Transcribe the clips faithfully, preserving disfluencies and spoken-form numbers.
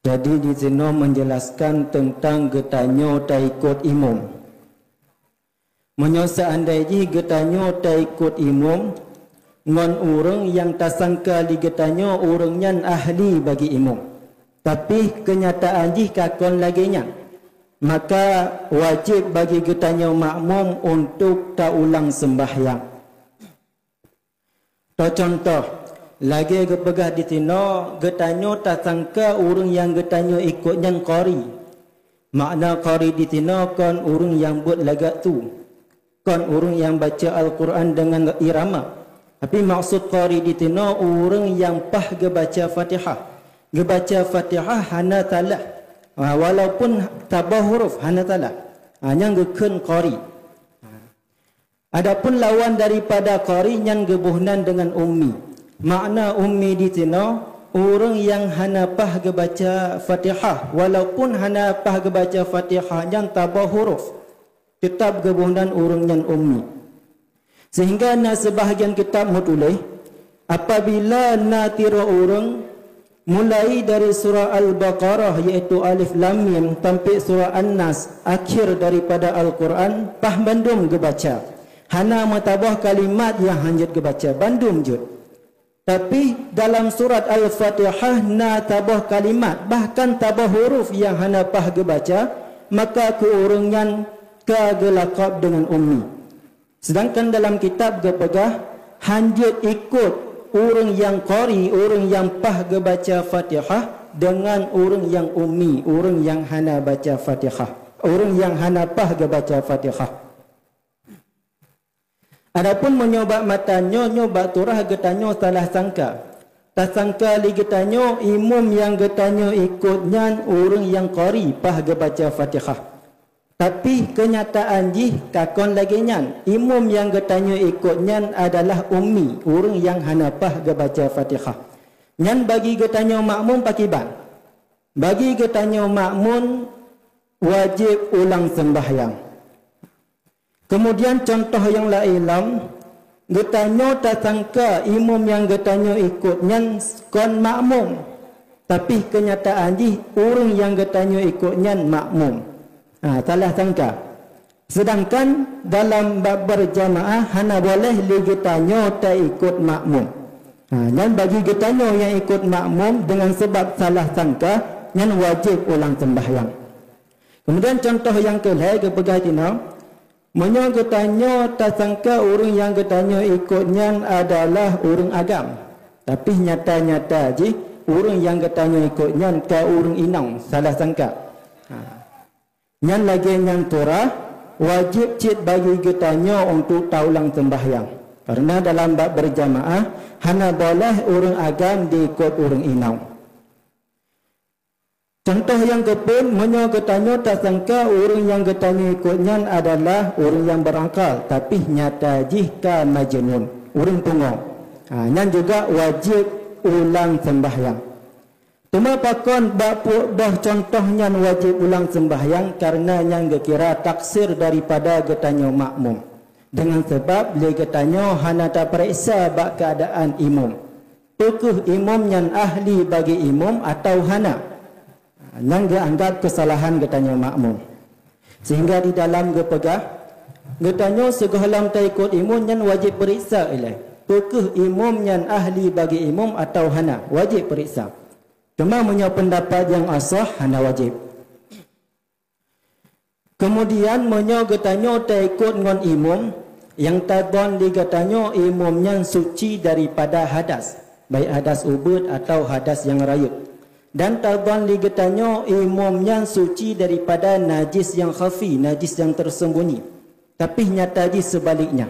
Jadi di sinoe menjelaskan tentang geutanyoe taikot imum. Meunyoe seandai jih geutanyoe taikot imum ngon ureuëng nyang tasangka lé geutanyoe ureuëng nyan ahli bagi imum, tapi keunyataan jih ka kon lagée nyan, maka wajéb bagi geutanyoe makmum untuk taulang seumbahyang. Teucontoh, lagée geupeugah di sinoe, geutanyoe tasangka ureuëng nyang geutanyoe ikot nyan qari. Makna qari di sinoe kon ureuëng nyang buet lagak su, kon ureuëng nyang baca Al-Quran deungon irama. Tapi maksud qari di sinoe ureuëng nyang paih geubaca Fatihah. Geubaca Fatihah hana salah, ha, walaupun saboh huruf hana salah. Ha, nyan geukheun qari. Adapun lawan daripada qari nyan geuboh nan deungon ummi. Makna ummi di sinoe, ureuëng nyang hana paih geubaca Fatihah, walaupun hana paih geubaca Fatihah nyan saboh huruf, teutab geuboh nan ureuëng nyan ummi. Sehingga na seubahgian kitab meutuléh, apabila na sidroe ureuëng mulai dari surah Al-Baqarah, yaitu Alif Lam Mim, sampai surah An-Nas, akhir daripada Al-Quran, paih bandum geubaca. Hana meusaboh kalimat nyang hana jeuet geubaca, bandum jeuet. Tapi dalam surat Al-Fatihah na saboh kalimat, bahkan saboh huruf nyang hana paih geubaca, maka keu ureuëng nyan ka geulakab deungon ummi. Sedangkan dalam kitab geupeugah, hana jeuet ikot ureuëng nyang qari, ureuëng nyang paih geubaca Fatihah, deungon ureuëng nyang ummi, ureuëng nyang hana baca Fatihah, ureuëng nyang hana paih geubaca Fatihah. Adapun meunyoe bak mata nyoe, nyoe bak surah geutanyoe salah sangka. Tasangka lé geutanyoe imum nyang geutanyoe ikot nyan ureuëng nyang qari, paih geubaca Fatihah. Tapi keunyataan jih ka kon lagée nyan. Imum nyang geutanyoe ikot nyan adalah ummi, ureuëng nyang hana paih geubaca Fatihah. Nyan bagi geutanyoe makmum pakriban? Bagi geutanyoe makmum wajéb ulang seumbahyang. Keumudian cuntoh nyang laén lom, geutanyoe tasangka imum nyang geutanyoe ikot nyan kon makmum, tapi keunyataan jih ureuëng nyang geutanyoe ikot nyan makmum. Ha, salah sangka. Sedangkan dalam bab beurjamaah hana boleh lé geutanyoe taikot makmum. Ha, nyan bagi geutanyoe nyang ikot makmum deungon sabab salah sangka, nyan wajéb ulang seumbahyang. Keumudian cuntoh nyang keu lhée geupeugah jinoe, meunyoe geutanyoe tasangka ureuëng nyang geutanyoe ikot nyan adalah ureuëng agam, tapi nyata-nyata jih ureuëng nyang geutanyoe ikot nyan ka ureuëng inong, salah sangka. Ha. Nyan lagée nyang surah, wajéb cit bagi geutanyoe untuk taulang seumbahyang. Karena dalam bab beurjamaah hana boleh ureuëng agam diikot ureuëng inong. Cuntoh nyang keupeuet, meunyoe geutanyoe tasangka ureuëng nyang geutanyoe ikot nyan adalah ureuëng nyang beurakal, tapi nyata jih ka majnun, ureuëng pungo. Ha, nyan juga wajéb ulang seumbahyang. Teuma pakon bak peuet boh cuntoh nyan wajéb ulang seumbahyang, karena nyan geukira taksir daripada geutanyoe makmum. Deungon sabab lé geutanyoe hana tapareksa bak keuadaan imum. Peu kheueh imum nyan ahli bagi imum atawa hana? Nyan geuanggab keusalahan geutanyoe makmum. Sehingga di dalam geupeugah, geutanyoe sigohlom taikot imum nyan wajéb peuriksa ilée. Peu kheueh imum nyan ahli bagi imum atawa hana? Wajéb peuriksa. Teuma meunyoe peundapat nyang asah, hana wajéb. Keumudian, meunyoe geutanyoe taikot ngon imum, nyang tadhon lé geutanyoe imum nyan suci daripada hadas, baik hadas ubeuet atawa hadas nyang rayeuk, dan tadhon lé geutanyoe imum nyan suci daripada najis nyang khafi, najis nyang teuseumbunyi, tapi nyata jih seubaliknya,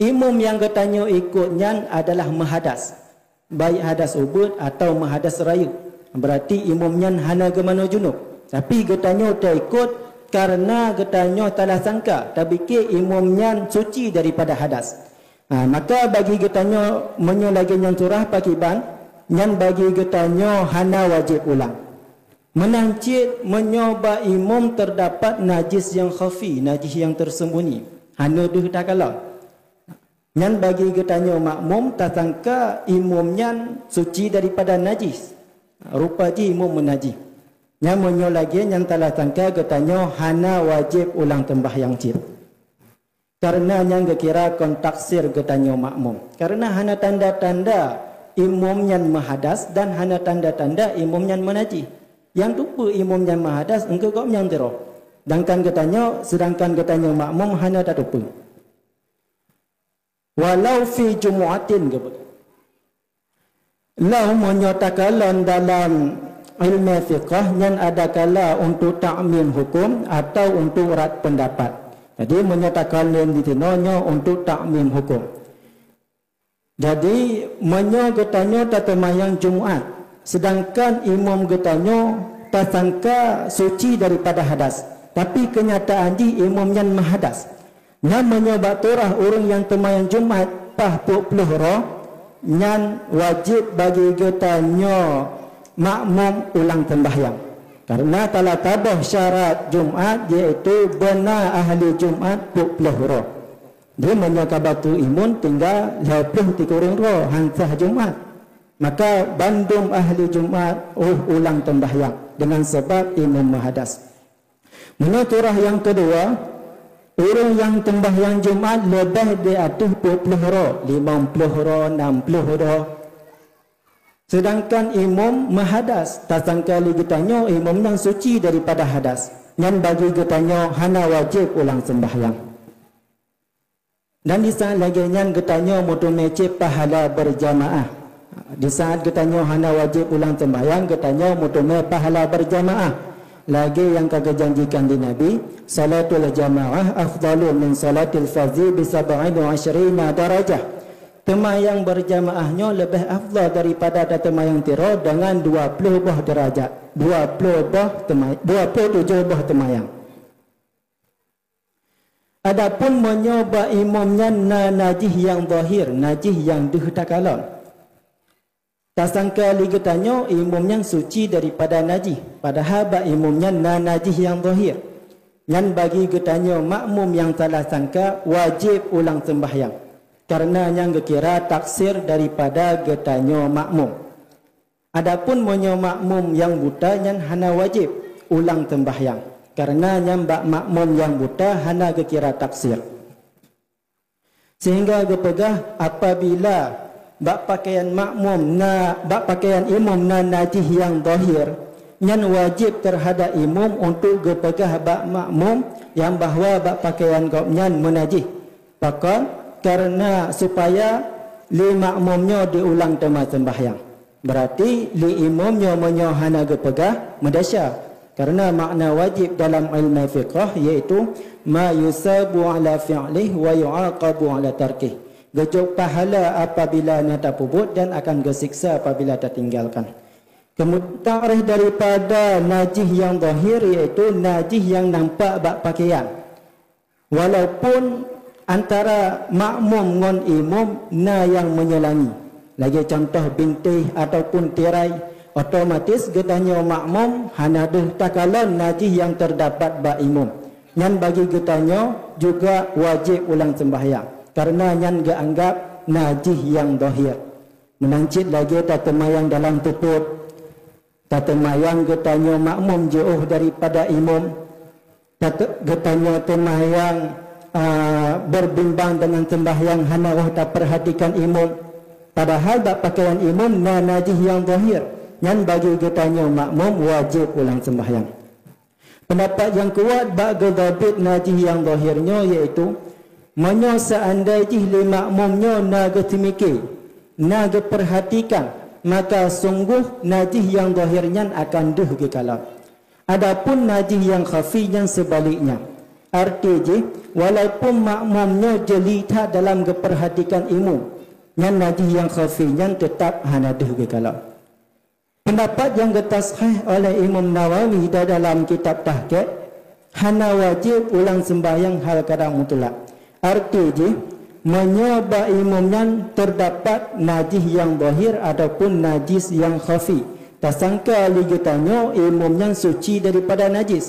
imum nyang geutanyoe ikot nyan adalah meuhadas, baik hadas ubeuet atawa meuhadas rayeuk, beurati imum nyan hana geumanoe junub. Tapi geutanyoe taikot kareuna geutanyoe salah sangka, tapike imum nyan suci daripada hadas. Ha, maka bagi geutanyoe, meunyoe lagée nyan surah pakriban, nyan bagi geutanyoe hana wajéb ulang. Meunan cit meunyoe bak imum teudapat najis nyang khafi, najis nyang teuseumbunyi, hana deuh takalon. Nyan bagi geutanyoe makmum tasangka imum nyan suci daripada najis. Rupa jih imum meunajih. Nyan meunyoe lagée nyan salah sangka geutanyoe hana wajéb ulang seumbahyang cit. Kareuna nyan geukira kon taksir geutanyoe makmum. Kareuna hana tanda-tanda imum nyan meuhadas dan hana tanda-tanda imum nyan meunajih. Nyang teupeu imum nyan meuhadas engkeu gobnyan sidroe. Sedangkan geutanyoe, sedangkan geutanyoe makmum hana tateupeue. Walau fi jumu'atin geupeugah. Lau meunyoe takalon dalam ilmu fiqah nyan adakala untuk takmim hukum atau untuk rat pendapat. Jadi meunyoe takalon di sinoe nyoe untuk takmim hukum. Jadi meunyoe geutanyoe tateumayang Jumat, sedangkan imum geutanyoe tasangka suci daripada hadas, tapi keunyataan jih imum nyan meuhadas. Nyan meunyoe bak turah ureuëng nyang teumayang Jumat paih peuet ploh uroe, nyan wajéb bagi geutanyoe makmum ulang seumbahyang. Kareuna salah saboh syarat Jumat yaitu beuna ahli Jumat peuet ploh uroe. Jadi meunyoe ka bateue imum tinggai lhée ploh sikureueng droe han sah Jumat, maka bandum ahli Jumat óh ulang seumbahyang deungon sabab imum meuhadas. Meunyoe turah nyang keudua, ureuëng nyang seumbahyang Jumat leubeh di ateueh peuet ploh uroe, limong ploh uroe, nam ploh uroe. Sedangkan imum meuhadas, tasangka lé geutanyoe imum nyan suci daripada hadas. Nyan bagi geutanyoe hana wajéb ulang seumbahyang. Dan di saat lagée nyan geutanyoe meuteumé cit pahala beurjamaah. Di saat geutanyoe hana wajéb ulang seumbahyang, geutanyoe meuteumé pahala beurjamaah. Lagée nyang ka geujanjikan di Nabi, "Salatul jamaah afdalu min salatil fardhi bi sab'in wa 'ishrina darajah." Teumayang beurjamaah nyoe leubeh afdal daripada tateumayang sidroe deungon dua ploh boh deurajat, dua ploh boh teumay-, dua ploh tujoh boh teumayang. Adapun meunyoe bak imum nyan na najih nyang zahir, najih nyang deuh takalon, tasangka lé geutanyoe imum nyan suci daripada najih, padahai bak imum nyan na najih nyang zahir, nyan bagi geutanyoe makmum nyang salah sangka wajéb ulang seumbahyang, kareuna nyan geukira taksir daripada geutanyoe makmum. Adapun meunyoe makmum nyang buta nyan hana wajéb ulang seumbahyang, kareuna nyan bak makmum nyang buta hana geukira taksir. Sehingga geupeugah apabila bak pakaian makmum na, bak pakaian imum na najih nyang zahir, nyan wajéb teuhadap imum untuk geupeugah bak makmum nyang bahwa bak pakaian gobnyan meunajih. Pakon? Kareuna supaya lé makmum nyoe diulang teuma seumbahyang. Beurati lé imum nyoe meunyoe hana geupeugah meudesya. Kareuna makna wajéb dalam ilmu fiqah yaitu ma yusabu ala fi'lih wa yu'aqabu ala tarkih. Geujok pahala apabila na tapeubuet dan akan geusiksa apabila tatinggalkan. Kemudian takrif daripada najih nyang zahir yaitu najih nyang nampak bak pakaian. Walaupun antara makmum ngon imum na nyang meunyelangi, lagée contoh bintéh ataupun tirai, otomatis geutanyoe makmum hana deuh takalon najih nyang teudapat bak imum. Nyan bagi geutanyoe juga wajéb ulang seumbahyang, kareuna nyan geuanggab najih nyang zahir. Meunan cit lagée tateumayang dalam tupot, tateumayang geutanyoe makmum jiôh daripada imum, tat-, geutanyoe teumayang, a, beurbimbang deungon seumbahyang hana roh tapeurhatikan imum, padahai bak pakaian imum na najih nyang zahir, nyan bagi geutanyoe makmum wajéb ulang seumbahyang. Peundapat nyang kuat bak geudabit najih nyang zahir nyoe yaitu, meunyoe seuandai jih lé makmum nyoe na geuteumike, na geupeurhatikan, maka sunggoh najih nyang zahir nyan akan deuh geukalon. Adapun najih nyang khafi nyan seubaliknya. Arti jih, walaupun makmum nyoe jeli that dalam geupeurhatikan imum, nyan najih nyang khafi nyan teutab hana deuh geukalon. Peundapat nyang geutashih oleh Imam Nawawi da-, dalam kitab Tahqiq, hana wajéb ulang seumbahyang hal kadang mutlak. Arti jih, meunyoe bak imum nyan teudapat najih nyang zahir ataupun najih nyang khafi, tasangka lé geutanyoe imum nyan suci daripada najih.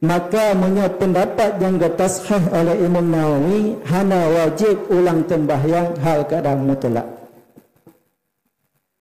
Maka meunyoe peundapat nyang geutashih oleh Imam Nawawi hana wajéb ulang seumbahyang hal kadang mutlak.